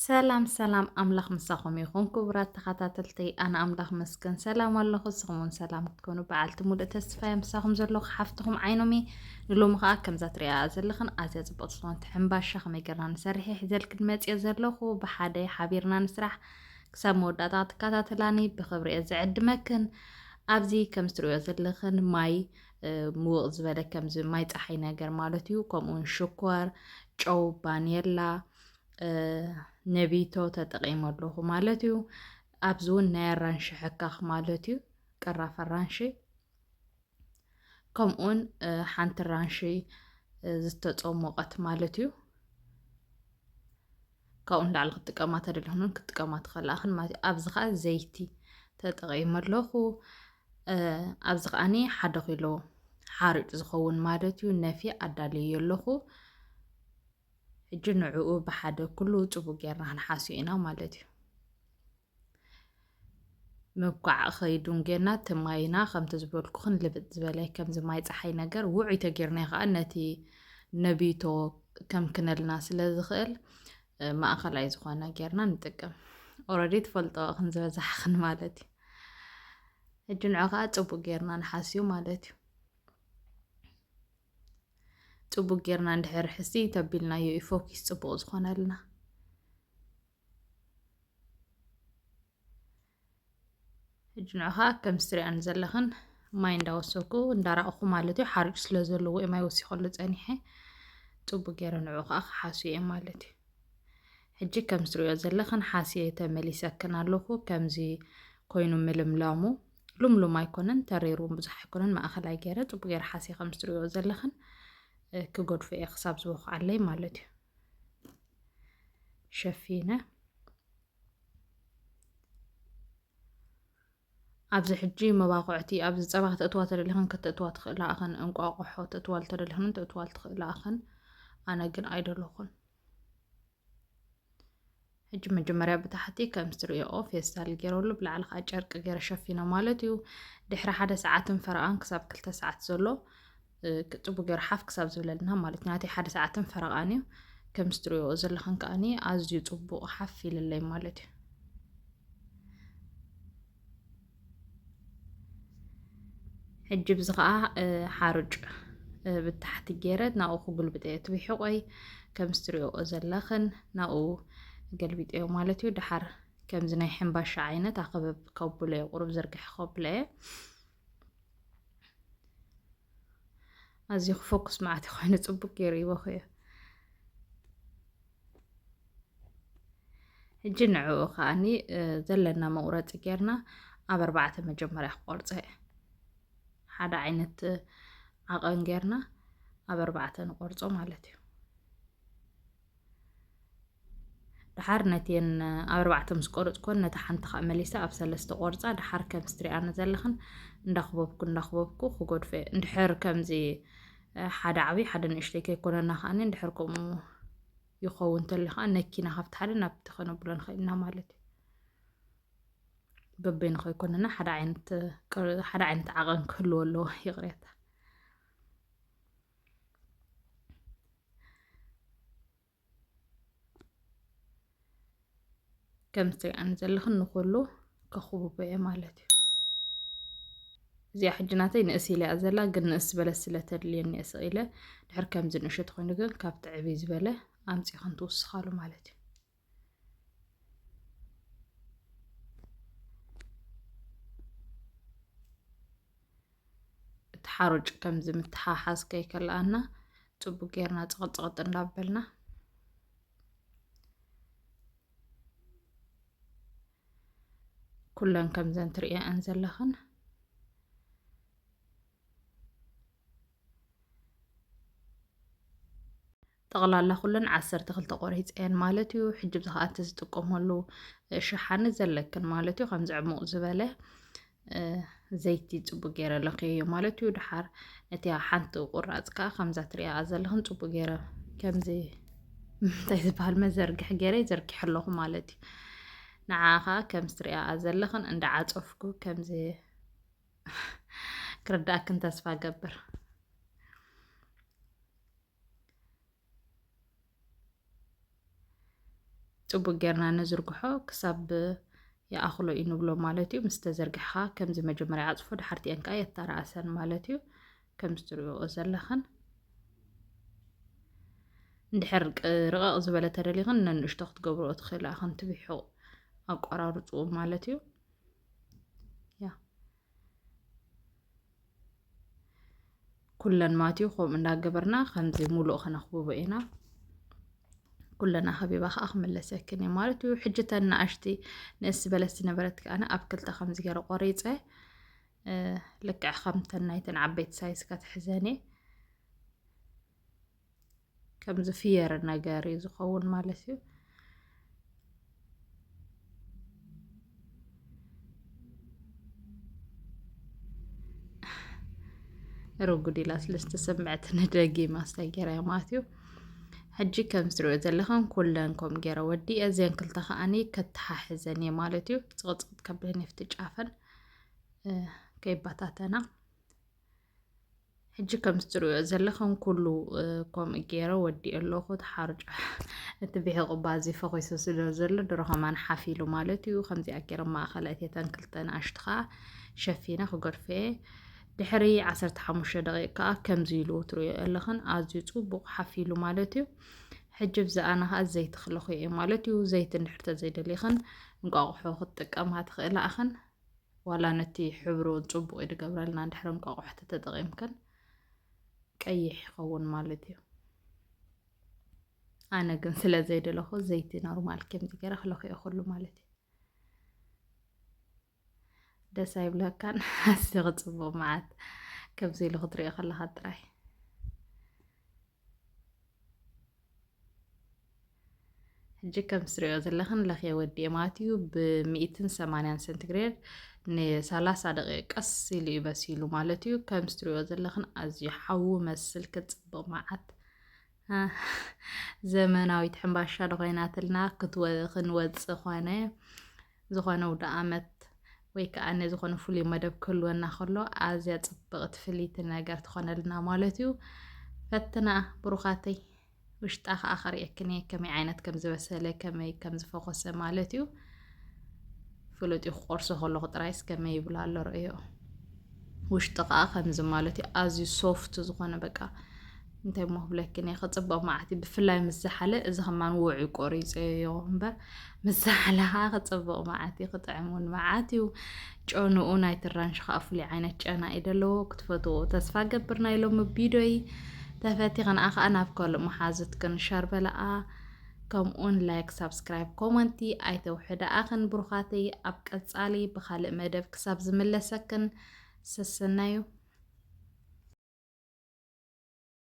ሰላም ሰላም፣ ኣምላኽ ምሳኹም ይኹን ክቡራት ተኸታተልተይ። ኣነ ኣምላኽ መስገን ሰላም ኣለኹ፣ ንስኹም እውን ሰላም ክትኮኑ በዓልቲ ሙሉእ ተስፋ እየ። ምሳኹም ዘለኹ ሓፍትኹም ዓይኖም እየ። ንሎሚ ኸኣ ከምዛ ትሪኣ ዘለኽን ኣዝያ ጽብቕቲ ዝኾነት ሕምባሻ ከመይ ጌርና ንሰርሕ እየ ሒዘልክን መጽየ ዘለኹ። ብሓደ ሓቢርና ንስራሕ። ክሳብ መወዳእታ ክትከታተላኒ ብኽብሪ እየ ዝዕድመክን። ኣብዚ ከምዚ ትሪእዮ ዘለኽን ማይ፣ እ፣ ምውቕ ዝበለ ከምዚ ማይ ጸሓይ ነገር ማለት እዩ። ከምኡ እውን ሽኮር፣ ጨው፣ ባኔላ፣ እ፣ ነቢቶ ተጠቒመ ኣለኹ ማለት እዩ። ኣብዚ እውን ናይ ኣራንሺ ሕካኽ ማለት እዩ፣ ቅራፍ ኣራንሺ፣ ከምኡውን፣ እ፣ ሓንቲ ኣራንሺ፣ እ፣ ዝተጸሞቐት ማለት እዩ። ካብኡ ንላዕሊ ክትጥቀማ ተደሊኽን ክትጥቀማ ትኽእላ ኢኽን ማለት እዩ። ኣብዚ ኸኣ ዘይቲ ተጠቒመ ኣለኹ። እ፣ ኣብዚ ኸኣኒ ሓደ ኪሎ ሓርጭ ዝኸውን ማለት እዩ ነፊ ኣዳልየ ኣለኹ። ሕጂ ንዕኡ ብሓደ ኩሉ ጽቡቕ ጌርና ክንሓስዮ ኢና ማለት እዩ። ምብኳዕ ኸይዱን ጌና እቲ ማይና ከምቲ ዝበልኩኽን ልብጥ ዝበለ ከምዚ ማይ ጸሓይ ነገር ውዑይ ተጌርና ኸኣ ነቲ ነቢቶ ከምክነልና ስለ ዝኽእል፣ እ፣ ማእኸላይ ዝኾነ ጌርና ንጥቀም። ኦረዲ ትፈልጦ ኢኽን ዝበዛሕኽን ማለት እዩ። ሕጂ ንዑ ኸኣ ጽቡቕ ጌርና ንሓስዮ ማለት እዩ። ጽቡቕ ጌርና እንድሕር ሕስይ ተቢልናዮ እዩ ፎኪስ ጽቡቕ ዝኾነልና። ሕጂ ንዑ ኸኣ ከም ስትሪኣን ዘለኽን ማይ እንዳወሰኩ እንዳራእኹ ማለት እዩ። ሓርጭ ስለ ዘለዎ እዩ ማይ ወሲኸሉ ጸኒሐ። ጽቡቕ ገይረ ንዑ ኸኣ ክሓስዮ እየ ማለት እዩ። ሕጂ ከም ስትሪኦ ዘለኽን ሓስየ ተመሊሰክን ኣለኹ። ከምዚ ኮይኑ ምልምላሙ ሉምሉም ኣይኮነን፣ ተሪሩ ብዙሕ ኣይኮነን፣ ማእኸላይ ገይረ ጽቡቕ ገይረ ሓስየ ከም ስትሪኦ ዘለኽን፣ እ፣ ክገድፎ እየ ክሳብ ዝበኹዓለይ ማለት እዩ። ሸፊነ። ኣብዚ ሕጂ መባኹዕቲ፣ ኣብዚ ጸባ ከተእትዋ ተደሊኽን ከተእትዋ ትኽእላ ኢኽን፣ እንቋቑሖ ተእትዋ ተደሊኽን ተእትዋ ትኽእላ ኢኽን። ኣነ ግን ኣይደለኹን። ሕጂ መጀመርያ ብታሕቲ ከም እትርእዮ ፌስታል ገይረሉ፣ ብላዕሊ ከዓ ጨርቂ ገይረ ሸፊነ ማለት እዩ። ድሕሪ ሓደ ሰዓትን ፈረቓን ክሳብ ክልተ ሰዓት ዘሎ፣ እ፣ ጽቡቅ ገይሩ ሓፍ ክሳብ ዝብለልና ማለት እዩ። ናተይ ሓደ ሰዓትን ፈረቓን እዩ። ከም እትርእዮ ዘለኽን ከኣኒ ኣዝዩ ጽቡቅ ሓፍ ኢልለይ ማለት እዩ። ሕጂ ብዚ ኸዓ፣ እ፣ ሓሩጭ፣ እ፣ ብታሕቲ ገይረ ናብኡ ክጉልብጠዮ እቲ ብሕቆይ ከም እትርእዮ ዘለኽን ናብኡ ገልቢጠዮ ማለት እዩ። ደሓር ከምዚ ናይ ሕምባሻ ዓይነት ኣኸበብ ከብሎ እየ፣ ቁሩብ ዝርግሐ ከብሎ እየ። ኣዝዩ ክፎኩስ መዓት ኮይኑ ጽቡቅ ገይሩ ይበኽዮ። ሕጂ ንዕኡ ከኣኒ፣ እ፣ ዘለና መቑረጺ ጌርና ኣብ ኣርባዕተ መጀመርያ ክቆርጾ እየ። ሓደ ዓይነት ዓቐን ጌርና ኣብ ኣርባዕተ ንቆርጾ ማለት እዩ። ደሓር ነቲን ኣብ ኣርባዕተ ምስ ቆረጽኩወን ነታ ሓንቲ ከኣ መሊሰ ኣብ ሰለስተ ቆርጻ። ደሓር ከም እትሪኣኒ ዘለኽን እንዳኽበብኩ እንዳኽበብኩ ክገድፎ እየ። እንድሕር ከምዚ፣ እ፣ ሓደ ዓብዪ ሓደ ንእሽተይ ከይኮነና ከኣኒ እንድሕር ከምኡ ይኸውን እንተሎ ኸዓ ነኪና ካብቲ ሓደ ናብቲ ከነብሎ ንኽእል ኢና ማለት እዩ። በበይኑ ከይኮነና ሓደ ዓይነት ቅር-፣ ሓደ ዓይነት ዓቐን ክህልዎ ኣለዎ። ይቕሬታ። ከም እትሪኣኒ ዘለኽን ንኹሉ ከኹብቦ እየ ማለት እዩ። እዚኣ ሕጂ ናተይ ንእስ ኢለ እያ ዘላ፣ ግን ንእስ ዝበለት ስለ ተድልየኒ እየ ስቕ ኢለ። ድሕር ከምዚ ንእሽቶ ተኾይኑ ግን ካብቲ ዕብይ ዝበለ ኣምጺኽን ትውስኻሉ ማለት እዩ። እቲ ሓሩጭ ከምዚ ምትሓሓዝ ከይከልኣና ጽቡቅ ጌርና ጽቕጥ ጽቕጥ እንዳበልና ኩለን ከምዘን ትርእየን ዘለኽን ጠቕላላ ኩለን ዓሰርተ ክልተ ቆሪፀ እየን ማለት እዩ። ሕጂ ብዚ ኸዓ እቲ ዝጥቀመሉ ሸሓኒ ዘለክን ማለት እዩ። ከምዚ ዕሙቕ ዝበለ፣ እ፣ ዘይቲ ጽቡቅ ገይረ ለኽየዮ ማለት እዩ። ደሓር ነቲኣ ሓንቲ ቁራጽ ከኣ ከምዛ ትሪኣኣ ዘለኽን ጽቡቅ ገይረ ከምዚ እንታይ ዝበሃል መዘርግሒ ገይረ ይዘርጊሐ ኣለኹ ማለት እዩ። ንዓ ኸኣ ከምዚ ትሪኣኣ ዘለኽን እንዳዓጸፍኩ ከምዚ ክርዳእክን ተስፋ ገብር። ጽቡቅ ጌርና ንዝርግሖ ክሳብ ይኣኽሎ እዩ ንብሎ ማለት እዩ። ምስ ተዘርግሕኻ ከምዚ መጀመርያ ዓጽፎ ድሓርቲኤን ከኣ የተራእሰን ማለት እዩ። ከምዚ ትርእዮ ዘለኽን እንድሕር ቅ- ርቕቕ ዝበለ ተደሊኽን ነንእሽቶ ክትገብርኦ ትኽእላ ኢኽን ትብሕቑ ኣቆራርጽኡ ማለት እዩ። ያ ኩለን ማትዩ ከምኡ እንዳገበርና ከምዚ ሙሉእ ከነኽብቦ ኢና። ኩለን ኣኸቢባ ከዓ ክምለሰክን እየ ማለት እዩ። ሕጂ ተን ንኣሽቲ ንእስ ዝበለት ዝነበረት ከኣነ ኣብ ክልተ ከምዚ ገይረ ቆሪፀ ልክዕ ከምተን ናይተን ዓበይቲ ሳይዝ ከትሕዘን እየ። ከምዚ ፍየር ነገር እዩ ዝኸውን ማለት እዩ። ርጉድ ኢላ ስለ ዝተሰምዐትኒ ደጊም ኣስተገይረ ማለት እዩ። ሕጂ ከም ዝሪኦ ዘለኹም ኩለን ከም ገይረ ወዲኤ እዚአን ክልተ ከዓኒ ከተሓሕዘን እየ ማለት እዩ። ጽቕጽቕጥ ከብለኒ ኣብቲ ጫፈን ከይበታተና። ሕጂ ከም እትርእዮ ዘለኹም ኩሉ ከምኡ ገይረ ወዲኤ ኣለኹ። ተሓርጫ እቲ ብሕቑ ባዚ ፈኺሱ ስለ ዘሎ ድሮ ከማን ሓፍ ኢሉ ማለት እዩ። ከምዚኣ ገይረ ማእኸል ኣእትየተን ክልተ ንኣሽቱ ኸዓ ሸፊነ ክገድፎ እየ። ድሕሪ ዓሰርተ ሓሙሽተ ደቂቕ ከኣ ከምዚ ኢሉ ትርእዮ ኣለኽን ኣዝዩ ጽቡቕ ሓፍ ኢሉ ማለት እዩ። ሕጂ ብዚ ኣነ ኸኣ ዘይቲ ክለኽዮ እየ ማለት እዩ። ዘይቲ እንድሕር ተዘይደሊኽን እንቋቑሖ ክትጥቀማ ትኽእላ ኢኽን። ዋላ ነቲ ሕብሩ ጽቡቕ እዩ ዝገብረልና እንድሕር እንቋቑሖ ተተጠቒምክን ቀይሕ ይኸውን ማለት እዩ። ኣነ ግን ስለ ዘይደለኹ ዘይቲ ኖርማል ከምዚ ገይረ ክለኽዮ ኩሉ ማለት እዩ። ደስ ኣይብለካን? ኣዝዩ ክጽቡቕ መዓት ከምዚ ኢሉ ክትሪኦ ከለኻ ጥራይ። ሕጂ ከም እትሪኦ ዘለኽን ለኽየ ወዲኤ ማለት እዩ። ብ ሚእትን ሰማንያን ሴንቲግሬድ ን ሰላሳ ደቂቕ ቀስ ኢሉ እዩ በሲሉ ማለት እዩ። ከም እትሪኦ ዘለኽን ኣዝዩ ሓዊ መስል ክጽብቕ መዓት። ዘመናዊት ሕምባሻ ዶ ኮይናትልና ክትወ-፣ ክንወጽእ ኾነ ዝኾነ ውደ ኣመት ወይ ከዓ ነዚ ዝኾነ ፍሉይ መደብ ክህልወና ከሎ ኣዝያ ጽብቕቲ ፍልይቲ ነገር ትኾነልና ማለት እዩ። ፈትና ብሩኻተይ። ውሽጣ ከዓ ከርእየክን እየ፣ ከመይ ዓይነት ከም ዝበሰለ፣ ከመይ ከም ዝፈኾሰ ማለት እዩ። ፍሉጥ እዩ፣ ክቆርሶ ከለኹ ጥራይስ ከመይ ይብል ኣሎ ርእዮ። ውሽጡ ከዓ ከምዚ ማለት እዩ፣ ኣዝዩ ሶፍት ዝኾነ በቃ እንታይ እሞ ክብለክን እየ፣ ክጽብቕ መዓት እዩ። ብፍላይ ምስ ዝሓለ፣ እዚ ከማን ውዑይ ቆሪጸዮ እምበር፣ ምስ ዝሓለ ከዓ ክጽብቕ መዓት እዩ፣ ክጥዕም እውን መዓት እዩ። ጨንኡ ናይቲ ራንሽ ከዓ ፍሉይ ዓይነት ጨና እዩ ዘለዎ፣ ክትፈትዎ ተስፋ ገብር። ናይ ሎሚ ቪድዮይ ተፈቲኽንኣ ከዓ ናብ ካልእ መሓዙትክን ሸር በለኣ፣ ከምኡውን ላይክ፣ ሳብስክራይብ፣ ኮመንቲ ኣይተውሕደኣኽን ብሩኻተይ። ኣብ ቀጻሊ ብኻልእ መደብ ክሳብ ዝምለሰክን ሰሰናዩ።